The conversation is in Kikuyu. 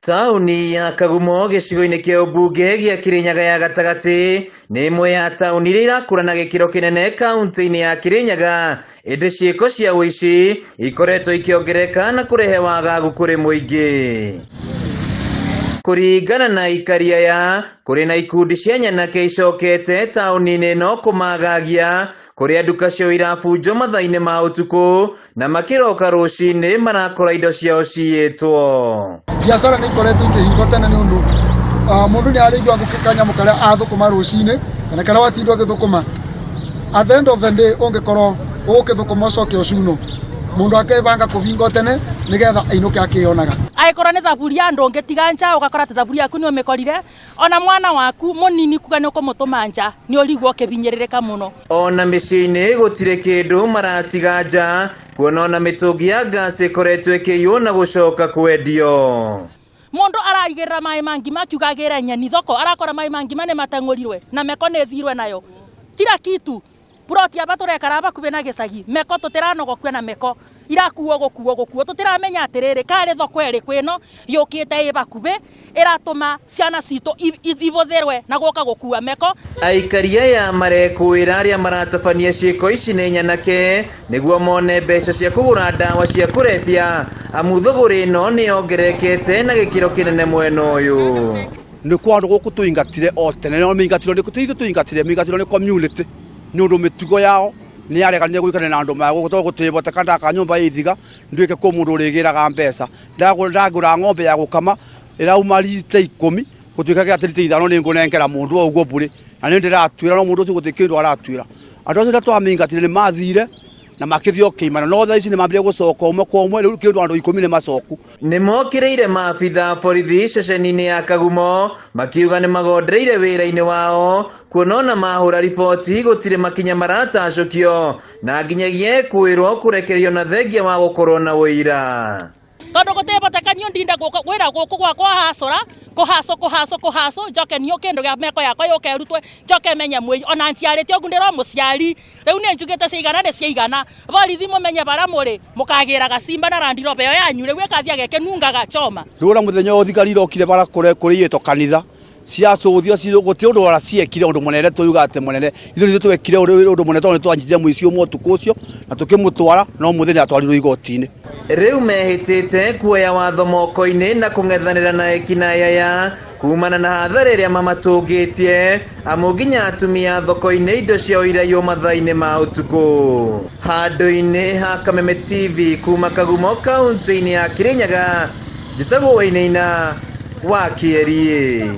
Taũni ya Kagumo gĩcigo-inĩ kĩa ũmbunge gĩa Kĩrĩnyaga ya gatagatĩ nĩ ĩmwe ya taũni iria irakũra na gĩkĩro kĩnene kaunti-inĩ ya Kĩrĩnyaga, ĩndĩ ciĩko cia ũici ikoretwo ikĩongerereka na kũrehe wagagu kũrĩ mũingĩ. Kũringana na aikari aya, kũrĩ na ikundi cia nyanake icokete taũni-inĩ ĩno kũmagagia kũrĩa nduka ciao irabunjwo mathaa-inĩ ma ũtukũ na makĩroka rũcinĩ marakora indo ciao ciyĩtwo. Biacara nĩ ikoretwo ikĩhingwo tene nĩ ũndũ mũndũ nĩ arĩigua kanyamũ karĩa athũkũma rũcinĩ kana karĩa watinda ũgĩthũkũma. At the end of the day ũngĩkorwo ũgũkĩthũkũma ũcoke ũcunwo, mũndũ akebanga kũbingo tene nĩgetha ainũke akĩyonaga. Angĩkorwo nĩ thaburia ndũngĩtiga nja, ũgakora atĩ thaburia yaku nĩ ũmĩkorire, ona mwana waku mũnini kuga nĩ ũkũmũtũma nja nĩ ũrigwo ũkĩbinyĩrĩrĩka mũno. Ona mĩciĩ-inĩ gũtirĩ kĩndũ maratiga nja, kuona ona mĩtũngi ya ngasi ĩkoretwo ĩkĩiywo na gũcoka kwendio. Mũndũ araigĩrĩra maĩ ma ngima akiuga agĩre nyeni thoko, arakora maĩ ma ngima nĩ mateng'ũrirwe na meko nĩ ĩthirwe nayo. Kila kitu ploti aba tũrekara bakubĩ na gĩcagi, meko tũtĩranogokia na meko irakuo gũkuo gũkuo, tũtĩramenya atĩrĩrĩ karĩ thoko ĩrĩkũ ĩno yũkĩte ĩ bakubĩ ĩratũma ciana citũ ibũthĩrwe na gũka gũkua meko. Aikari aya marekũĩra arĩa maratabania ciĩko ici nĩ nyanake nĩguo mone mbeca cia kũgũra ndawa cia kũrebia, amu thũgũrĩ ĩno nĩ yongererekete na gĩkĩro kĩnene mwena ũyũ. Nĩ kwa andũ gũkũ tũingatire o tene, no mĩingatirwo nĩ ti ithuĩ tũingatire, mĩingatirwo nĩ community nĩ ũndũ mĩtugo yao nĩ yareganire gũikarania na andũ maya gũkũ tondũ gũtĩboteka ndaka nyũmba ĩ ithiga nduĩke kwĩ mũndũ ũrĩgĩraga mbeca. Ndagũra ng'ombe ya gũkama ĩrauma rita 10 gũtuĩkage atĩ rita 5 nĩ ngũnengera mũndũ o ũguo mbũrĩ, na nĩ ndĩratuĩra no mũndũ ũcio gũtirĩ kĩndũ aratuĩra. Andũ acio rĩrĩa twamĩingatire nĩ mathire na makĩthiĩ o kĩimana, no thaa ici nĩ mambire gũcoka ũmwe kwa ũmwe, rĩu kĩndũ andũ 10 nĩ macoku. Nĩ mokĩrĩire maabitha a borithi ceceni-inĩ ya Kagumo makiuga nĩ magondereire wĩra-inĩ wao kuona ona mahũra riboti gũtirĩ makinya maratacũkio na nginyagia kwĩrwo kũrekererio na thengia wa gũkorwo na ũira. Tondũ gũtĩboteka niĩ ndinde gwĩra gũkũ gwakwa hacũra kũhacũ kũhacũ kũhacũ njoke niĩ kĩndũ gĩa meko yakwa yũke ĩrutwe njoke menye mwĩi ona njiarĩte ũguo ndĩro mũciari rĩu nĩ njugĩte ciaigana nĩ ciaigana. Borithi mũmenye barĩa mũrĩ mũkagĩraga simba na Land Rover ĩyo yanyu rĩu ĩkathiaga ĩkĩnungaga choma. Rĩu ona mũthenya ũyũ thigari irokire bara kũrĩ ĩtwo kanitha ciacũthio gũtirĩ ũndũ ona ciekire ũndũ mũnene tuuga atĩ mũnene ithuĩ nithuĩ twekire ũndũ mũnene tondũ nĩtwanyitire mũici ũmwe ũtukũ ũcio na tũkĩmũtwara no mũthenya atwarirwo igoti-inĩ. Rĩu mehĩtĩte kuoya watho moko-inĩ na kũng'ethanĩra na ekinaĩ aya kumana na hathara ĩrĩa mamatũngĩtie, amu nginya atumia thoko-inĩ indo ciao iraiywo mathaa-inĩ ma ũtukũ. Handũ-inĩ ha Kameme TV kuma Kagumo kaunti-inĩ ya Kĩrĩnyaga, njĩtagwo Wainaina wa Kĩeriĩ.